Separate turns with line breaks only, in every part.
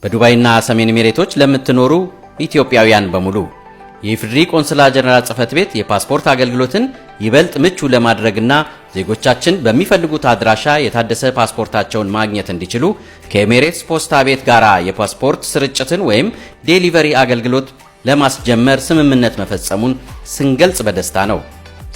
በዱባይና ሰሜን ኤሚሬቶች ለምትኖሩ ኢትዮጵያውያን በሙሉ፣ የኢፌዴሪ ቆንስላ ጀነራል ጽሕፈት ቤት የፓስፖርት አገልግሎትን ይበልጥ ምቹ ለማድረግና ዜጎቻችን በሚፈልጉት አድራሻ የታደሰ ፓስፖርታቸውን ማግኘት እንዲችሉ ከኤሜሬትስ ፖስታ ቤት ጋር የፓስፖርት ስርጭትን ወይም delivery አገልግሎት ለማስጀመር ስምምነት መፈጸሙን ስንገልጽ በደስታ ነው።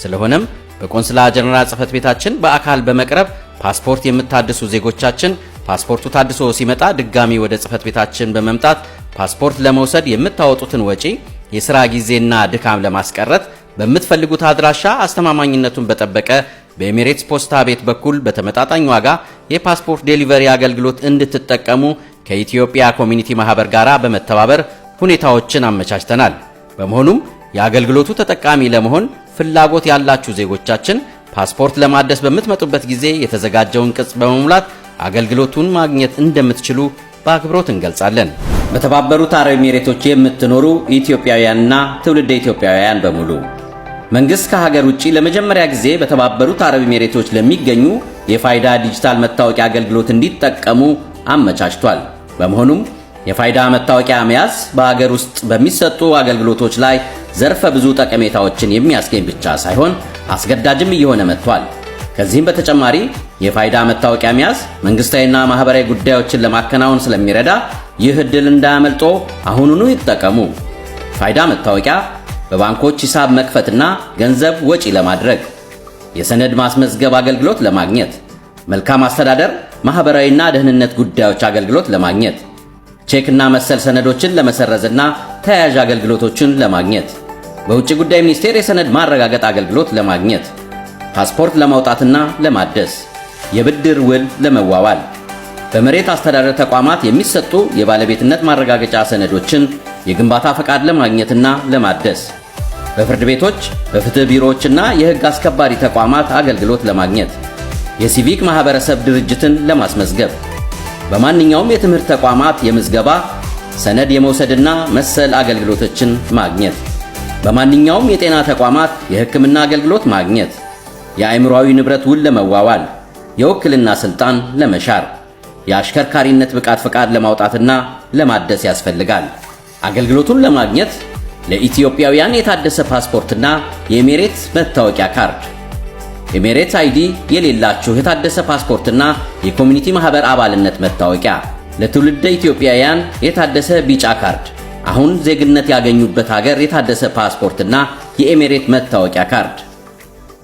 ስለሆነም በቆንስላ ጀነራል ጽሕፈት ቤታችን በአካል በመቅረብ ፓስፖርት የምታድሱ ዜጎቻችን፣ ፓስፖርቱ ታድሶ ሲመጣ ድጋሚ ወደ ጽሕፈት ቤታችን በመምጣት ፓስፖርት ለመውሰድ የምታወጡትን ወጪ፣ የሥራ ጊዜና ድካም ለማስቀረት በምትፈልጉት አድራሻ አስተማማኝነቱን በጠበቀ በኤሚሬትስ ፖስታ ቤት በኩል በተመጣጣኝ ዋጋ የፓስፖርት delivery አገልግሎት እንድትጠቀሙ ከኢትዮጵያ community ማህበር ጋር በመተባበር ሁኔታዎችን አመቻችተናል። በመሆኑም የአገልግሎቱ ተጠቃሚ ለመሆን ፍላጎት ያላችሁ ዜጎቻችን ፓስፖርት ለማደስ በምትመጡበት ጊዜ የተዘጋጀውን ቅጽ በመሙላት አገልግሎቱን ማግኘት እንደምትችሉ በአክብሮት እንገልጻለን። በተባበሩት አረብ ኤሚሬቶች የምትኖሩ ኢትዮጵያውያንና ትውልደ ኢትዮጵያውያን በሙሉ፣ መንግስት ከሀገር ውጭ ለመጀመሪያ ጊዜ በተባበሩት አረብ ኤሚሬቶች ለሚገኙ የፋይዳ ዲጂታል መታወቂያ አገልግሎት እንዲጠቀሙ አመቻችቷል። በመሆኑም የፋይዳ መታወቂያ መያዝ በሀገር ውስጥ በሚሰጡ አገልግሎቶች ላይ ዘርፈ ብዙ ጠቀሜታዎችን የሚያስገኝ ብቻ ሳይሆን አስገዳጅም እየሆነ መጥቷል። ከዚህም በተጨማሪ የፋይዳ መታወቂያ መያዝ መንግስታዊና ማህበራዊ ጉዳዮችን ለማከናወን ስለሚረዳ ይህ ዕድል እንዳያመልጦ አሁኑኑ ይጠቀሙ። ፋይዳ መታወቂያ በባንኮች ሂሳብ መክፈትና ገንዘብ ወጪ ለማድረግ፣ የሰነድ ማስመዝገብ አገልግሎት ለማግኘት፣ መልካም አስተዳደር፣ ማህበራዊና ደህንነት ጉዳዮች አገልግሎት ለማግኘት፣ ቼክና መሰል ሰነዶችን ለመሰረዝና ተያያዥ አገልግሎቶችን ለማግኘት፣ በውጭ ጉዳይ ሚኒስቴር የሰነድ ማረጋገጥ አገልግሎት ለማግኘት፣ ፓስፖርት ለማውጣትና ለማደስ፣ የብድር ውል ለመዋዋል፣ በመሬት አስተዳደር ተቋማት የሚሰጡ የባለቤትነት ማረጋገጫ ሰነዶችን፣ የግንባታ ፈቃድ ለማግኘትና ለማደስ፣ በፍርድ ቤቶች፣ በፍትህ ቢሮዎችና የሕግ አስከባሪ ተቋማት አገልግሎት ለማግኘት፣ የሲቪክ ማህበረሰብ ድርጅትን ለማስመዝገብ፣ በማንኛውም የትምህርት ተቋማት የምዝገባ ሰነድ የመውሰድና መሰል አገልግሎቶችን ማግኘት፣ በማንኛውም የጤና ተቋማት የሕክምና አገልግሎት ማግኘት፣ የአእምሯዊ ንብረት ውል ለመዋዋል፣ የውክልና ስልጣን ለመሻር፣ የአሽከርካሪነት ብቃት ፈቃድ ለማውጣትና ለማደስ ያስፈልጋል። አገልግሎቱን ለማግኘት ለኢትዮጵያውያን የታደሰ ፓስፖርትና የኤሜሬትስ መታወቂያ ካርድ፣ ኤሜሬትስ ID የሌላችሁ የታደሰ ፓስፖርትና የ community ማህበር አባልነት መታወቂያ፣ ለትውልደ ኢትዮጵያውያን የታደሰ ቢጫ ካርድ፣ አሁን ዜግነት ያገኙበት ሀገር የታደሰ ፓስፖርትና የኤሜሬት መታወቂያ ካርድ፣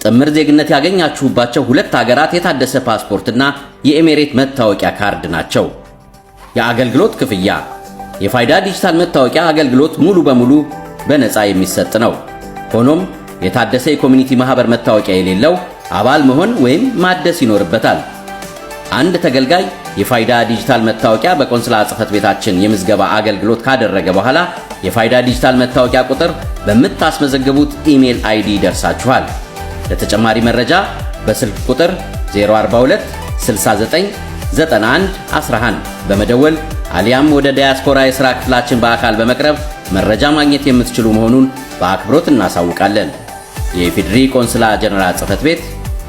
ጥምር ዜግነት ያገኛችሁባቸው ሁለት ሀገራት የታደሰ ፓስፖርትና የኤሜሬት መታወቂያ ካርድ ናቸው። የአገልግሎት ክፍያ፦ የፋይዳ ዲጂታል መታወቂያ አገልግሎት ሙሉ በሙሉ በነፃ የሚሰጥ ነው። ሆኖም የታደሰ የ community ማህበር መታወቂያ የሌለው አባል መሆን ወይም ማደስ ይኖርበታል። አንድ ተገልጋይ የፋይዳ ዲጂታል መታወቂያ በቆንስላ ጽሕፈት ቤታችን የምዝገባ አገልግሎት ካደረገ በኋላ የፋይዳ ዲጂታል መታወቂያ ቁጥር በምታስመዘግቡት email ID ይደርሳችኋል። ለተጨማሪ መረጃ በስልክ ቁጥር 042 69 91 11 በመደወል አሊያም ወደ ዲያስፖራ የሥራ ክፍላችን በአካል በመቅረብ መረጃ ማግኘት የምትችሉ መሆኑን በአክብሮት እናሳውቃለን። የኢፌዴሪ ቆንስላ ጀነራል ጽሕፈት ቤት፣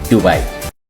ዱባይ።